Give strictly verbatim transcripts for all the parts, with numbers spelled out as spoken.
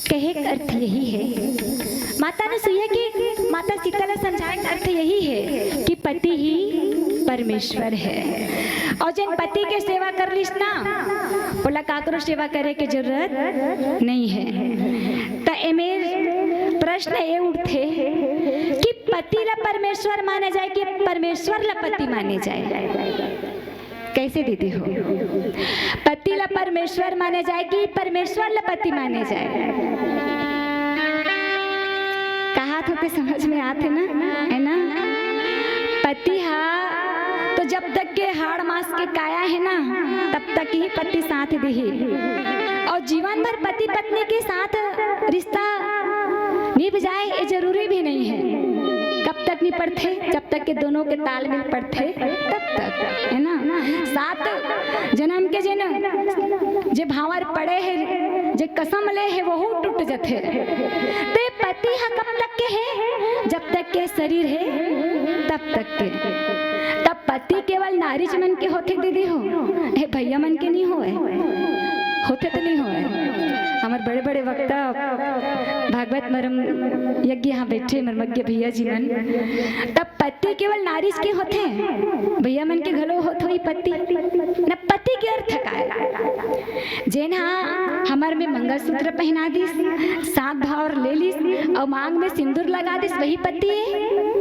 कहे के अर्थ यही है, माता अनुसुईया के, माता सीता ला समझाए के अर्थ यही है कि पति ही परमेश्वर है। अउ जेन पति के सेवा कर लिस ना, ओला काकरो सेवा करे के जरूरत नहीं है। त एमे प्रश्न ये उठथे कि पति ला परमेश्वर माने जाए कि परमेश्वर ला पति माने जाए? कैसे दीदी हो? पति ला परमेश्वर माने जाए कि परमेश्वर ला पति माने जाए? कहात होते समझ में आथे ना, है ना? पति हा तो जब तक के हाड़ मांस के काया है ना, तब तक ही पति साथ देही। अउ जीवन भर पति पत्नी के साथ रिश्ता निभ जाए, ये जरूरी भी नहीं है। कब तक निपटथे? जब तक के दोनों के तालमेल पड़थे, तब तक, है ना? सात जन्म के जेन, जे भांवर पड़े हे, जे कसम ले हे, वहू टूट जथे। ते पति ह कब तक के हे? जब तक के शरीर हे, तब तक के। तब पति केवल नारीच मन के होथे दीदी हो, हे भैया मन के नहीं होए, होथे तो नहीं होए। हमर बड़े बड़े वक्ता भागवत मरम यज्ञ यहाँ बैठे मरमज्ञ भैया जी मन, तब पति केवल नारीच के होथे, भैया मन के घलो होत होही पति। न पति के अर्थ का है? जेन हा हमर में मंगलसूत्र पहना दिस, सात भांवर ले लिस अउ मांग में सिंदूर लगा दिस, वही पति है।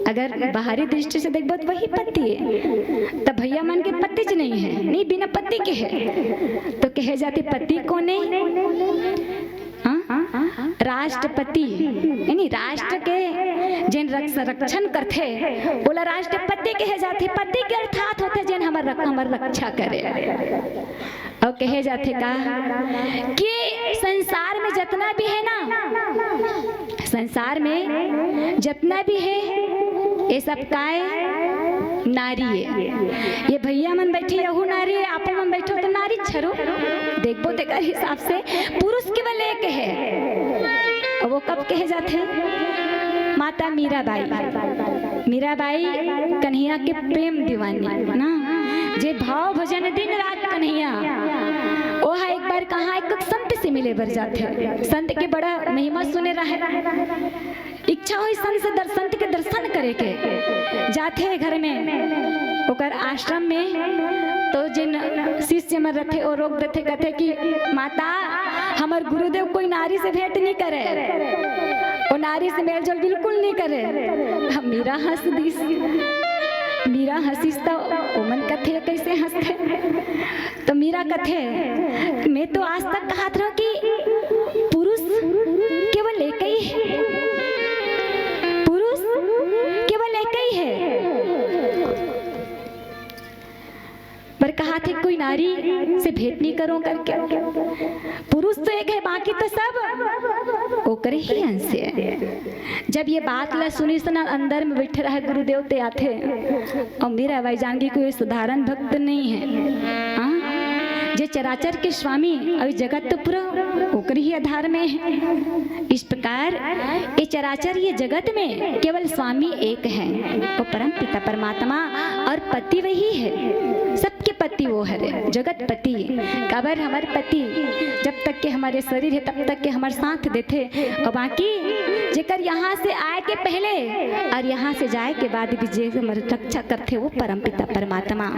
अगर बाहरी दृष्टि से देखबो तो वही पति है। तब भैया मन के पति च नहीं है, नहीं बिना पति के है। तो कहे जाथे पति कोने? हाँ? राष्ट्रपति, यानी राष्ट्र के जेन रक्ष-, संरक्षण करथे, ओला राष्ट्रपति कहे जाथे। पति के अर्थात होथे जेन हमर रक-, हमर रक्षा करे। अउ कहे जाथे का कि संसार में जतना भी है ना, संसार में जतना भी है, ये सब काय? नारी है। ये भैया मन बैठे, यहू नारी है, आपो मन बैठो तो नारी छरो। देखबो तेकर हिसाब से पुरुष केवल एक है। अउ वो कब कहे जाथे? माता मीराबाई। मीराबाई कन्हैया के प्रेम दीवानी ना, जे भाव भजन दिन रात कन्हैया। ओ हा एक बार कहाँ एक संत से मिले बर जाथे, संत के बड़ा महिमा सुने रहे, इच्छा होइस संत से दर-, संत के दर्शन करे के। जाथे घर में, ओकर आश्रम में, तो जेन शिष्य मन रथे, ओ रोक देथे, कथे कि माता, हमर गुरुदेव कोई नारी से भेंट नहीं करे, ओ नारी से मेलजोल बिल्कुल नहीं करे। हम मीरा हंस दिस, मीरा हंसिस तो ओमन कथे, कैसे हंसथे? तो मीरा कथे, मैं तो आज तक कहत रहूं कि पुरुष केवल एक ही है, पुरुष केवल एक ही है। पर कहाथे कोई नारी से भेंट नहीं करो करके। पुरुष तो एक है, बाकी तो सब ओकरे ही अंश है। जब ये बात ला सुनिस ना, अंदर में बैठे रहे गुरुदेव ते आथे, अउ मीराबाई जान गे कोई साधारण भक्त नहीं है। हाँ? जे चराचर के स्वामी, अउ जगत तो पूरा ओकरे ही आधार में है। इस प्रकार ये चराचर, ये जगत में केवल स्वामी एक है, वो परम पिता परमात्मा, अउ पति वही है, सबके पति वो हरे, जगत पति। काबर हमर पति जब तक के हमर शरीर है, तब तक के हमर साथ देथे, अउ बाकी जेकर यहाँ से आए के पहले अउ यहाँ से जाए के बाद भी जे हमर रक्षा करथे, वो परम पिता परमात्मा।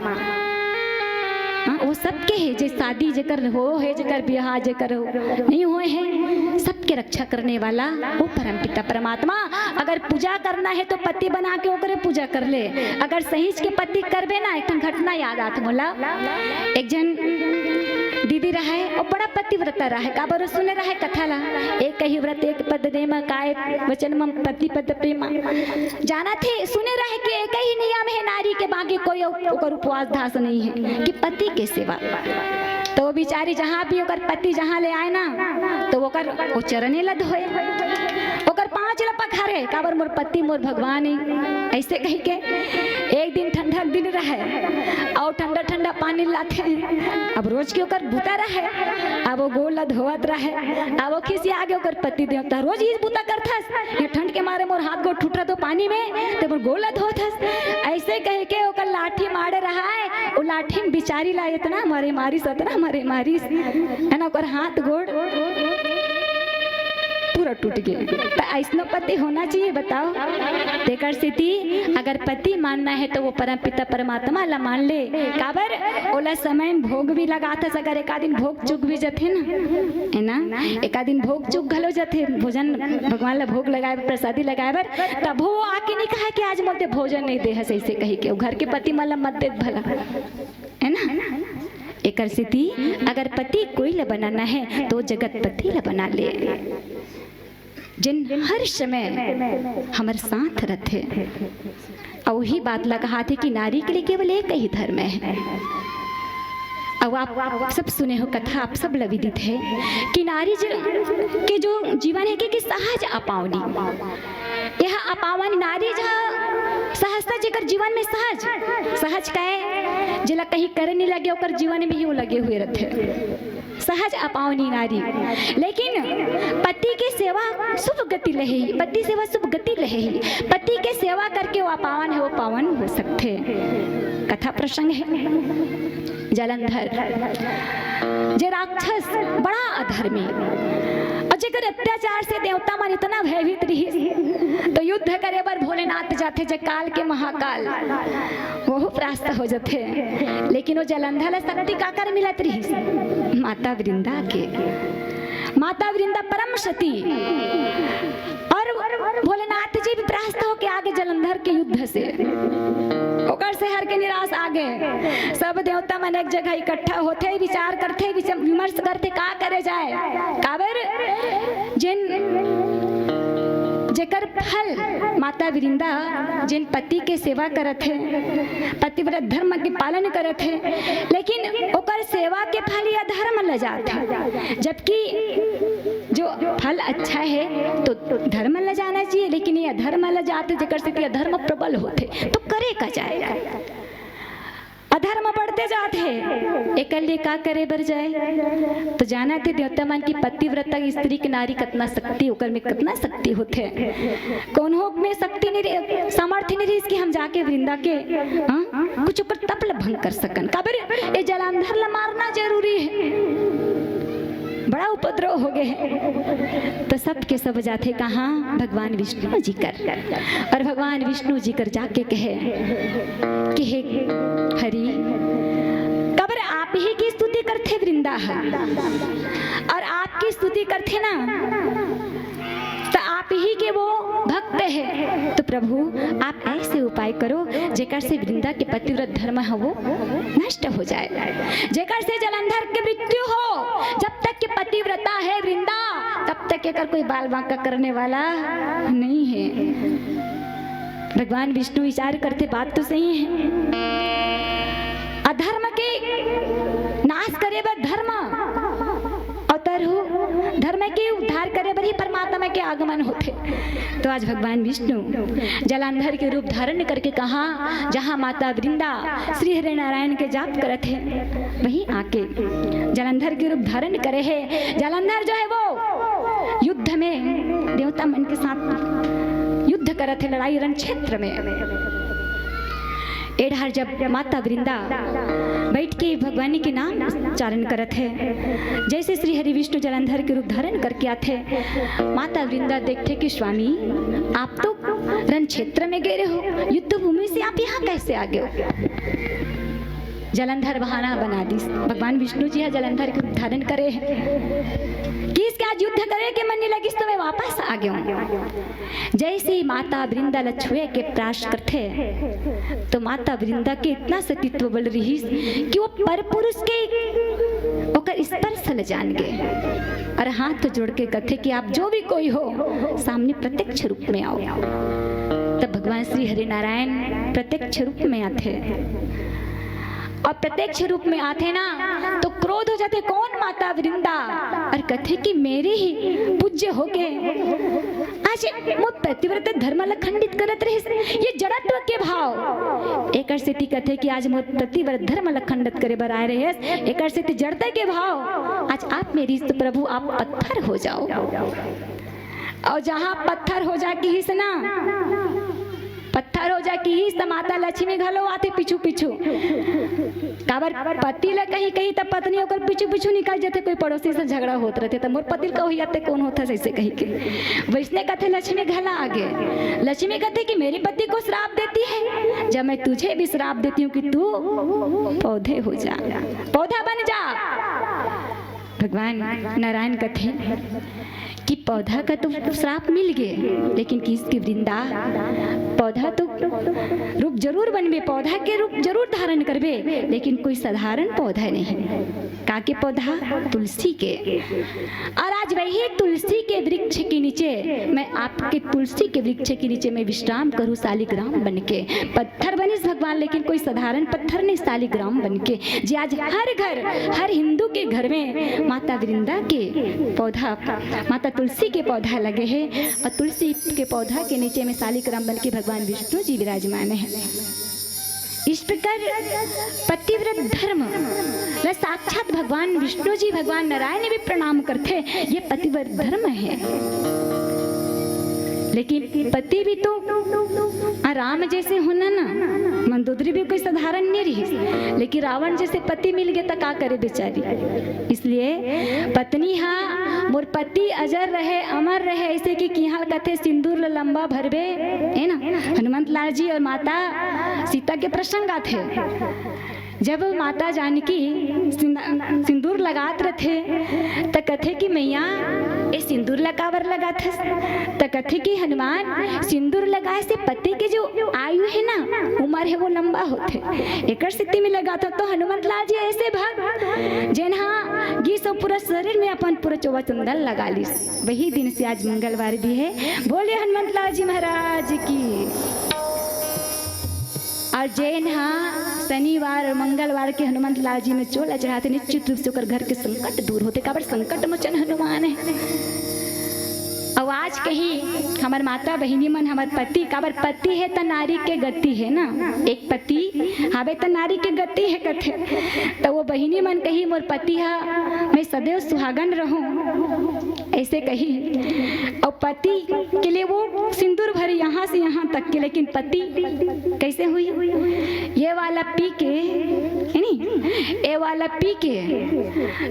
हाँ, वो सबके है, जे शादी जेकर हो है, जेकर बियाह जेकर हो, नहीं होए है, सबके रक्षा करने वाला वो परम पिता परमात्मा। अगर पूजा करना है तो पति बना के ओकरे पूजा कर ले। अगर सहीज के पति करबे ना, एक ठन घटना याद आत मोला। एक झन दीदी रहे, वो बड़ा पतिव्रता रहे, काबर वो सुने रहे कथा ला, एक ही व्रत एक पद नेम, काय वचन मम पति पद प्रेमा। जाना थे, सुने रहे कि एक ही नियम है नारी के, बाकी कोई ओकर उपवास धास नहीं है कि पति के सेवा। तो वो बिचारी जहाँ भी ओकर पति जहाँ ले आए ना, तो ओकर वो चरने ला धोए, ओकर पाँच ला पखारे, काबर मोर पति मोर भगवान है, ऐसे कह के। एक दिन ठंडा दिन रहे, अउ ठंडा ठंडा पानी लाथे। अब रोज के ओकर बूता रहे, अब वो गोड़ ला धोवत रहे, अब वो खिसिया गे ओकर पति देवता, रोज ही बूता करथस, ये ठंड के मारे मोर हाथ गोड़ ठुटरा तो पानी में, ते मोर गोड़ ला धोवत हस। ऐसे कह के ओकर लाठी मारे रहा है, वो लाठी में बिचारी ला इतना मारे मारिस, इतना मारे मारिस, है ना, ओकर हाथ गोड़ टूट गे। त अइसनो पति होना चाहिए, बताओ। तेकर सेती अगर पति मानना हे त वो परम पिता परमात्मा ला मान ले। काबर? ओला समय में भोग भी लगाथस, अगर एकादिन भोग चूक भी जथे ना, हे ना, एकादिन भोग चूक घलो जथे, भोजन भगवान ला भोग लगाए बर, प्रसादी लगाए बर, तभो वो आके नहीं कहे कि आज मोर ते भोजन नहीं दे हस, अइसे कहि के। वो घर के पति मन ला मत देत भला, हे ना? एकर सेती अगर पति कोई ला बनाना हे तो जगतपति ला बना ले। जेन हर समय हमर साथ रथे। अउ उही बात ला कहाथे कि नारी के लिए केवल एक ही धर्म हे। अउ आप सब सुने हो कथा, आप सब ला विदित हे कि नारी ज-, के जो जीवन हे कि, कि सहज अपावनी। यह अपावनी नारी ज-, सहजता जेकर जीवन में सहज, सहज काहे? जेला कहीं करे नहीं लगे, ओकर जीवन में ही वो लगे हुए रथे। सहज अपावनी नारी, लेकिन पति के सेवा शुभ गति लहे ही, पति सेवा शुभ गति लहे ही, पति के सेवा करके वो अपावन हे, वो पावन हो सकथे। कथा प्रसंग हे जलंधर, जे राक्षस बड़ा अधर्मी, अउ जेकर अत्याचार से देवता मन इतना भयभीत रिहिस, तो युद्ध करे बर भोलेनाथ जाथे, जे काल के महाकाल, वहू परास्त हो जथे। लेकिन वो जलंधर ला शक्ति काकर मिलत रिहिस? माता वृंदा के। माता वृंदा परम सती। अउ भोलेनाथ जी भी परास्त होके आगे जलंधर के युद्ध से। ओकर से हर के निराश आगे। सब देवता मन एक जगह इकट्ठा होथे, विचार करथे, विच-, विमर्श करथे, का करे जाए। काबर? जेन, जेकर फल माता वृंदा जेन पति के सेवा करत हे, पतिव्रत धर्म के पालन करत हे, लेकिन ओकर सेवा के फल ये अधर्म ल जात हे, जबकि जो फल अच्छा हे तो धर्म ल जाना चाहिए, लेकिन ये अधर्म ल जात हे, जेकर सेती अधर्म प्रबल होथे, तो करे का जाए? अधर्म बढ़ते जात हे, एकर लिए का करे बर जाए? तो जानत हे देवता मन की पतिव्रता स्त्री के नारी कतना शक्ति, ओकर में कतना शक्ति होथे। कोनो में शक्ति नहीं रहे, सामर्थ्य नहीं रहिस कि हम जाके वृंदा के, हाँ, कुछ ओकर तप ल भंग कर सकन। काबर? ये जलंधर ल मारना जरूरी हे। बड़ा उपद्रव हो गए हे। तो सबके सब जाथे कहाँ? भगवान विष्णु जी कर। अउ भगवान विष्णु जी कर जाके कहे कि हे हरि, काबर आप ही की स्तुति करथे वृंदा ह, अउ आपकी स्तुति करथे ना, तो आप ही के वो भक्त हे। तो प्रभु, आप ऐसे उपाय करो जेकर से वृंदा के पतिव्रत धर्म ह वो नष्ट हो जाए, जेकर से जलंधर के मृत्यु हो। जब तक के पतिव्रता हे वृंदा, तब तक एकर कोई बाल बांका करने वाला नहीं हे। भगवान विष्णु विचार करथे, बात तो सही हे, अधर्म के नाश करे बर धर्म अवतार हो, धर्म के उद्धार करे बर ही परमात्मा के आगमन होथे। तो आज भगवान विष्णु जलंधर के रूप धारण करके कहाँ, जहाँ माता वृंदा श्री हरि नारायण के जाप करत हे, वहीं आके जलंधर के रूप धारण करे हे। जलंधर जो हे वो युद्ध में देवता मन के साथ युद्ध करत हे, लड़ाई रण क्षेत्र में। ए डहर जब माता वृंदा बैठ के भगवान के नाम उच्चारण करत हे, जैसे श्री हरि विष्णु जलंधर के रूप धारण करके आथे, माता वृंदा देखथे कि स्वामी, आप तो रण क्षेत्र में गे रहे हो, युद्ध भूमि से आप यहाँ कैसे आ गए हो? जलंधर बहाना बना दिस। भगवान विष्णु जी ह जलंधर के रूप धारण करे हे, किहिस के आज युद्ध करे के मन नहीं लगिस तो मैं वापस आ गया हूँ। जैसे ही माता वृंदा ल छुए के प्रयास करथे, तो माता वृंदा के इतना सतीत्व बल रहिस कि वो पर पुरुष के ओकर स्पर्श ल जान गे। अउ हाथ जोड़ के कथे कि आप जो भी कोई हो, सामने प्रत्यक्ष रूप में आओ। तब भगवान श्री हरि नारायण प्रत्यक्ष रूप में आथे। अउ प्रत्यक्ष रूप में आथे ना, तो क्रोध हो जाथे, कौन माता वृंदा? अउ कथे कि मेरे ही पूज्य होके आज मोर पतिव्रत धर्म ल खंडित करत रहिस, ये जड़त्व के भाव। एकर सेती कथे कि आज मोर पतिव्रत धर्म ल खंडित करे बर आए रहिस, एकर सेती जड़ता के भाव। आज आप मेरी तो प्रभु, आप पत्थर हो जाओ। अउ जहाँ पत्थर हो जा किहिस ना, पत्थर हो जा किहिस त माता लक्ष्मी घलो आथे पीछू पीछू। काबर पति ल कही कही त पत्नी ओकर पीछू पीछू निकल जथे, कोई पड़ोसी से झगड़ा होत रथे त मोर पति ल कहो या ते कौन होथस ऐसे कही के। वैसने कथे लक्ष्मी घला आगे। लक्ष्मी कथे कि मेरे पति को श्राप देती है, जब मैं तुझे भी श्राप देती हूँ कि तू पौधे हो जा, पौधा बन जा। भगवान नारायण कथे कि पौधा का तो श्राप मिल गे, लेकिन किहिस कि वृंदा, पौधा तो रूप जरूर बनबे, पौधा के रूप जरूर धारण करबे, लेकिन कोई साधारण पौधा नहीं। का के पौधा? तुलसी के। और आज वही तुलसी के वृक्ष के नीचे मैं आपके तुलसी के वृक्ष के नीचे मैं विश्राम करूँ, शालिग्राम बन के। पत्थर बनिस भगवान, लेकिन कोई साधारण पत्थर नहीं, शालिग्राम बन के। जे आज हर घर, हर हिंदू के घर में माता वृंदा के पौधा, माता तुलसी के पौधा लगे हे और तुलसी के पौधा के नीचे में शालिग्राम बन के भगवान विष्णु जी विराजमान है। इस प्रकार पतिव्रत धर्म ल साक्षात भगवान विष्णु जी, भगवान नारायण भी प्रणाम करथे। ये पतिव्रत धर्म है। लेकिन पति भी तो आ, राम जैसे होना ना, मंदोदरी भी कोई साधारण नहीं रही, लेकिन रावण जैसे पति मिल गए त का करे बेचारी। इसलिए पत्नी हा मोर पति अजर रहे, अमर रहे, ऐसे कि किहाल कथे सिंदूर ल लंबा भरबे, है ना? हनुमंत लाल जी और माता सीता के प्रसंग आथे। जब माता जानकी सिंदा-, सिंदूर लगात रथे, त कथे कि मैया, ए सिंदूर ल काबर लगाथस? त कथे कि हनुमान, सिंदूर लगाए से पति के जो आयु है ना, उम्र है, वो लंबा होथे। एकर सेती में लगाथों। तो हनुमंत लाल जी ऐसे भक्त, जेन हा गीस अउ पूरा शरीर में अपन पूरा चोवा चंदन लगा लीस। वही दिन से आज मंगलवार भी है। बोले हनुमंत लाल जी महाराज की। और जेन हा शनिवार और मंगलवार के हनुमंत लाल जी में चोला चढ़ाथे, निश्चित रूप से ओकर घर के संकट दूर होथे, काबर संकट मोचन हनुमान है। अउ आज कही हमर माता बहिनी मन, हमर पति, काबर पति है त नारी के गति है ना, एक पति हावे त नारी के गति है कथे। त वो बहिनी मन कही, मोर पति हा मैं सदैव सुहागन रहूं, ऐसे कही। अउ पति के लिए वो सिंदूर भरी यहाँ से यहाँ तक के, लेकिन पति कैसे हुई? ये वाला पी के, है नी? ये वाला पी के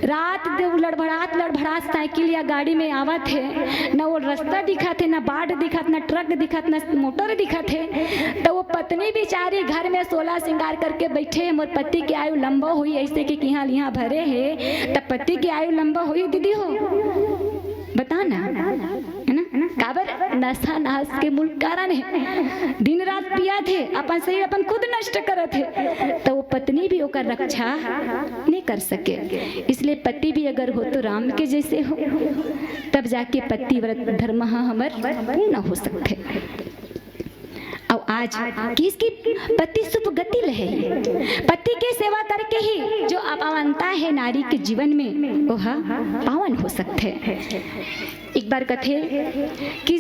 रात दे लड़भड़ात लड़भड़ात साइकिल या गाड़ी में आवत है, ना वो रास्ता दिखत है, ना बाट दिखत, ना ट्रक दिखत, ना मोटर दिखत है। तो वो पत्नी बेचारी घर में सोलह श्रृंगार करके बैठे है, मोर पति के आयु लंबा हुई, ऐसे के किहाँ लिहाँ भरे है, तब पति के आयु लंबा हुई दीदी हो, बता ना, है ना? काबर नशा नाश के मूल कारण है, दिन रात पियाथे, अपन शरीर अपन खुद नष्ट करत है, तो वो पत्नी भी ओकर रक्षा नहीं कर सके। इसलिए पति भी अगर हो तो राम के जैसे हो, तब जाके पतिव्रत धर्म ह हमर पूर्ण हो सकथे। अउ आज किसकी पति शुभ गति लहे, पति के सेवा करके ही जो अपावनता है नारी के जीवन में, वह पावन हो सकथे। एक बार कथे कि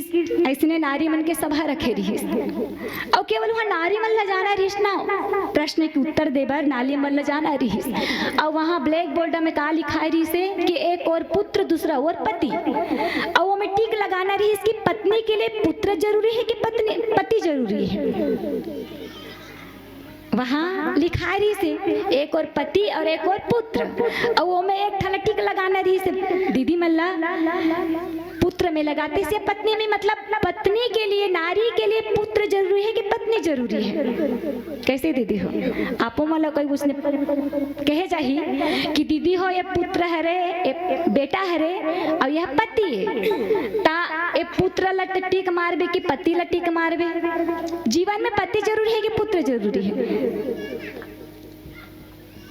अइसने नारी मन के सभा रखे रिहिस, अउ केवल वहाँ नारी मन ला जाना रिहिस ना, प्रश्न के उत्तर दे बर नारी मन ला जाना रिहिस। अउ वहाँ black board में का लिखाय रिहिस हे कि एक ओर पुत्र, दूसरा ओर पति। अउ ओमे टिक लगाना रिहिस कि पत्नी के लिए पुत्र जरूरी है कि पत्नी, पति जरूरी है। वहाँ लिखाय रिहिस हे, एक ओर पति और एक ओर पुत्र, अउ ओमे एक ठन टिक लगाना रिहिस हे। दीदी मन ला पुत्र में लगाथे से पत्नी में, मतलब पत्नी के लिए, नारी के लिए पुत्र जरूरी है कि पत्नी जरूरी है? कैसे दीदी हो? आपो मन ला कोई उसने कहे जाही कि दीदी हो, ये पुत्र हरे, ये बेटा हरे, अउ यह पति है, ता ये पुत्र ला टिक मारबे कि पति ला टिक मारबे? जीवन में पति जरूरी है कि पुत्र जरूरी है?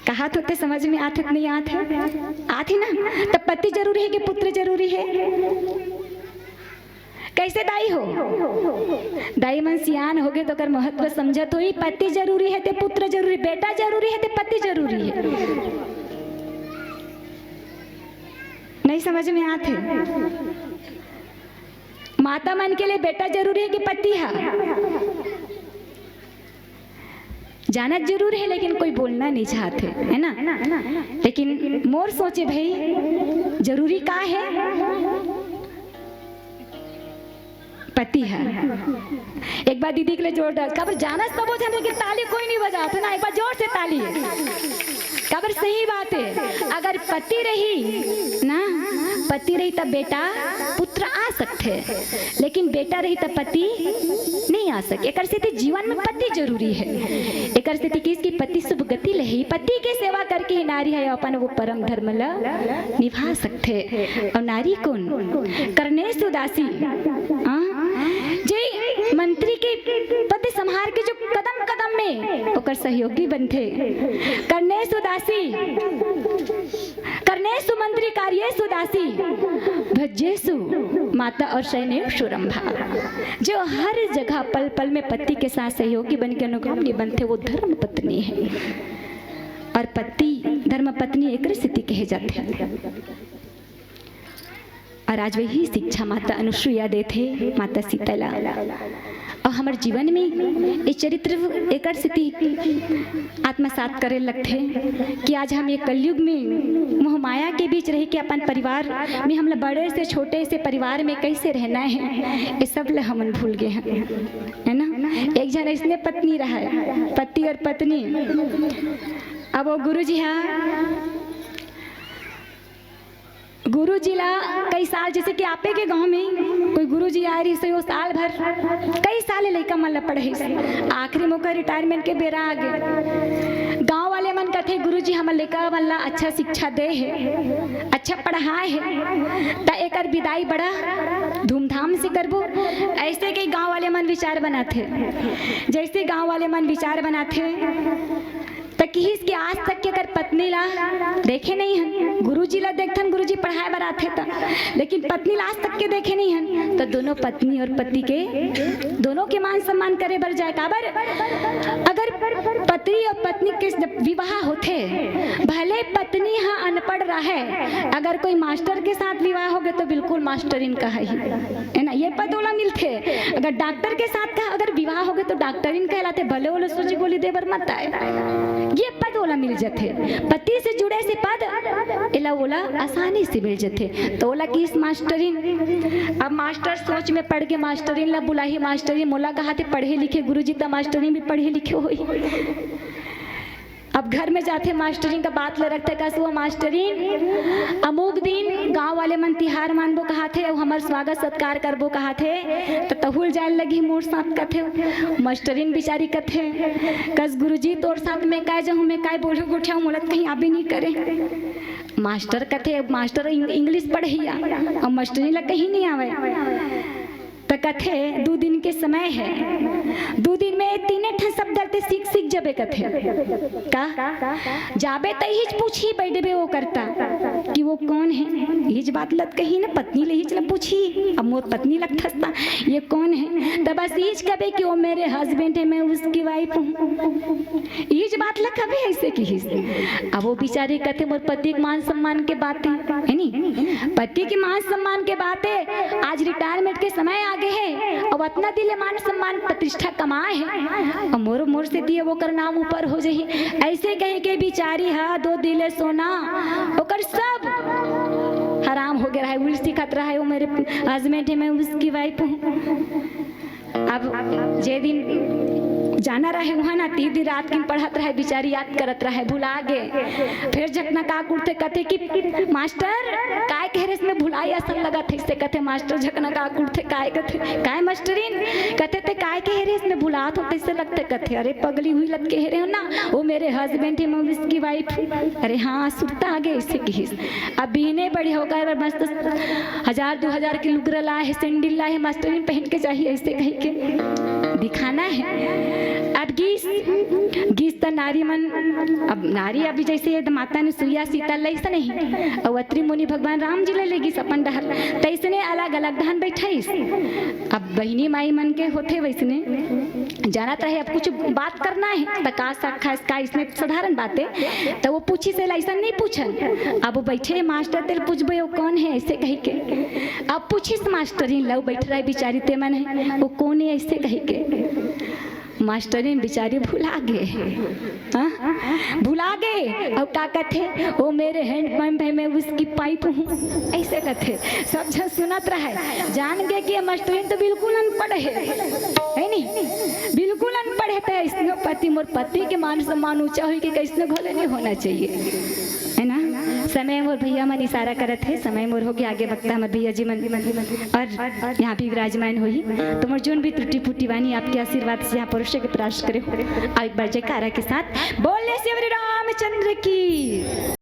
कहात हों ते समझ में आथे कि नहीं आथे? आथे ना? त पति जरूरी है कि पुत्र जरूरी है? कैसे दाई हो? दाई मन सियान होगे त ओकर महत्व समझत होही। पति जरूरी है ते पुत्र जरूरी, बेटा जरूरी है ते पति जरूरी है। नहीं समझ में आथे? माता मन के लिए बेटा जरूरी है कि पति हा? जानत जरूर है, लेकिन कोई बोलना नहीं चाहथे, है ना? लेकिन मोर सोचे भाई, जरूरी का है? पति है। एक बार दीदी के लिए जोरदार, काबर जानस तबो झन, लेकिन ताली कोई नहीं बजात है ना, एक बार जोर से ताली। काबर सही बात है, अगर पति रही ना, पति रही तब बेटा पुत्र आ सकते, लेकिन बेटा रही तब पति नहीं आ सके। एकर सेती जीवन में पति जरूरी है। एकर सेती किस की पति शुभ गति ले ही, पति के सेवा करके ही नारी है अपन वो परम धर्म ला निभा सकते। और नारी कौन? कर्णेशु दासी। हाँ? जे मंत्री के पद संभार के जो कदम कदम में ओकर सहयोगी बनथे। कर्णेशु दासी, कर्णेशु मंत्री कार्येशु दासी, भज्जेशु माता और शयनेशु रंभा। जो हर जगह पल पल में पति के साथ सहयोगी बन के अनुगामी बनथे, वो धर्म पत्नी है। और पति, धर्म पत्नी एकर सेती कहे जाथे। और आज वही शिक्षा माता अनुसुईया देथे, माता सीता ला। और हमर जीवन में ये चरित्र एकर सेती आत्मसात करे लगथे कि आज हम ये कलयुग में मोह माया के बीच रह के अपन परिवार में, हमला बड़े से छोटे से परिवार में कैसे रहना है, ये सब ला हमन भूल गए हैं, है ना? एक झन ऐसने पत्नी रहा है, पति और पत्नी। अब वो गुरुजी हा, गुरुजी ला कई साल, जैसे कि आपे के गांव में कोई गुरुजी आए रहिस, वो साल भर, कई साल ले लइका मन ला पढ़ाइस, आखिरी में ओकर रिटायरमेंट के बेरा आ गे। गांव वाले मन कथे, "गुरुजी, हमर लइका मन ला अच्छा शिक्षा दे हे, अच्छा पढ़ाए हे, त एकर विदाई बड़ा धूमधाम से करबो।" ऐसे के गांव वाले मन विचार बनाथे। जैसे गांव वाले मन विचार बनाथे, त किहिस कि आज तक के अगर पत्नी ला देखे नहीं हन, गुरुजी ला देखथन, गुरुजी पढ़ाए बर आथे त, लेकिन पत्नी ला आज तक के देखे नहीं हन, त दोनों पत्नी और पति के, दोनों के मान सम्मान करे बर जाए। काबर? अगर पति और पत्नी के जब विवाह होथे, भले पत्नी हा अनपढ़ रहे, अगर कोई मास्टर के साथ विवाह हो गए तो बिल्कुल मास्टरिन कहाही, है ना? ये पद ओला मिलथे। अगर डॉक्टर के साथ का अगर विवाह हो गए तो डॉक्टरिन कहलाथे, भले ओला सूजी गोली दे बर मत आए, ये पद ओला मिल जथे। पति से जुड़े से पद एला ओला आसानी से मिल जथे। तो ओला किहिस मास्टरिन। अब मास्टर सोच में पड़ के मास्टरिन ला बुलाही, मास्टरिन मोला कहाथे पढ़े लिखे गुरुजी, त मास्टरिन भी पढ़े लिखे होही। अब घर में जाथे, मास्टरिन का बात ल रखथे, कस वो मास्टरिन, अमुक दिन गांव वाले मन तिहार मानबो कहाथे, अउ हमर स्वागत सत्कार करबो कहाथे, त तहूँ ल जाए लगही मोर साथ कथे। मास्टरिन बिचारी कथे, कस गुरुजी तोर साथ मैं काय जाहूँ, मैं काय बोलहूँ गोठियाहूँ, मोला त कहीं आबे नहीं करे। मास्टर कथे, मास्टर इंग-, इंग्लिश पढ़इया, अउ मास्टरिन ला कहीं नहीं आवे। त कथे, "दू दिन के समय है, दू दिन में तीने ठन शब्द ते सीख, सीख जबे," कथे। का? "जाबे त इहिच पूछही, बइठबे वो करता कि वो कौन है?" इहिच बात ल त कही ना, पत्नी ले इहिच ल पूछही। अब मोर पत्नी लगथस त, "ये कौन है?" त बस इहिच कबे कि "वो मेरे हस्बैंड है, मैं उसकी वाइफ हूँ।" इहिच बात ल कबे ऐसे किहिस। अब वो बिचारी कथे, "मोर पति के मान सम्मान के बात है, है नी? पति के मान सम्मान के बात है, आज रिटायरमेंट के समय आ गए है, अब अतना दिन ले मान सम्मान प्रतिष्ठा कमाए है, अब मोर, मोर से दिए ओकर नाम ऊपर हो जाही।" ऐसे कहे के बिचारी हा दो दिले सोना, ओकर सब हराम हो गया है। उल्टी सिखत रहा है, "वो मेरे हस्बैंड है, मैं उसकी वाइफ हूँ।" अब जे दिन जाना रहे उहाँ ना, तीन दिन रात किन पढ़त रहे, बिचारी याद करत रहे, भुला गे। फिर झकना का कुड़थे कथे कि "मास्टर, काय कहे रेस में भुलाई असन लगत है?" से कथे, "मास्टर झकना का कुड़थे, काय कथे, काय मास्टरिन?" कथे, "ते काय कहे रेस में भुलात हो, तैसे लगथे?" कथे, "अरे पगली हुई लत कहे रहे हो ना, वो मेरे हस्बैंड है, मैं उसकी वाइफ हूँ।" अरे हाँ, सुरता आ गए, ऐसे किहिस। अब बीने बड़े होकर मस्त हजार दो हजार के लुगरा लाए है, सैंडल लाए है, मास्टरिन पहन के चाहिए, ऐसे कही के दिखाना है। अब गीस, गीस त नारी मन, अब नारी अभी जैसे ये माता अनुसुईया सीता लैस नहीं, अउ अत्रि मुनि भगवान राम जी ले, ले गीस अपन डहर, तैसने अलग अलग डहन बैठाइस। अब बहिनी माई मन के होथे वैसने जानत रहे, अब कुछ बात करना है त का सा-, खास का इसने साधारण बात है, त वो पूछिस, "ऐसा नहीं पूछन।" अब वो बैठे मास्टर तेल पूछबे, "वो कौन है?" ऐसे कही के। अब पूछिस मास्टरिन लव बैठ रहे बिचारी ते मन है, "वो कौन है?" ऐसे कही के। मास्टरिन बिचारी भुला गे। हाँ? भुला गे। अउ का कथे, "वो मेरे हैंडपंप है, मैं उसकी पाइप हूँ।" ऐसे कथे। सब झन सुनत रहे, जान गे कि ये मास्टरिन तो बिल्कुल अनपढ़ है, है नी? बिल्कुल अनपढ़ है। तो इसने पति, मोर पति के मान सम्मान ऊंचा होई के कैसने घलो नहीं होना चाहिए, है ना? समय मोर भैया मन इशारा करत हे, समय मोर हो गया, आगे वक्ता हमर भैया जी मन और यहाँ भी विराजमान होही। तो मोर जोन भी त्रुटि फूटी बानी, आपके आशीर्वाद से यहाँ परोसे के प्रयास करे। और एक बार जयकारा के साथ बोले श्री रामचंद्र की।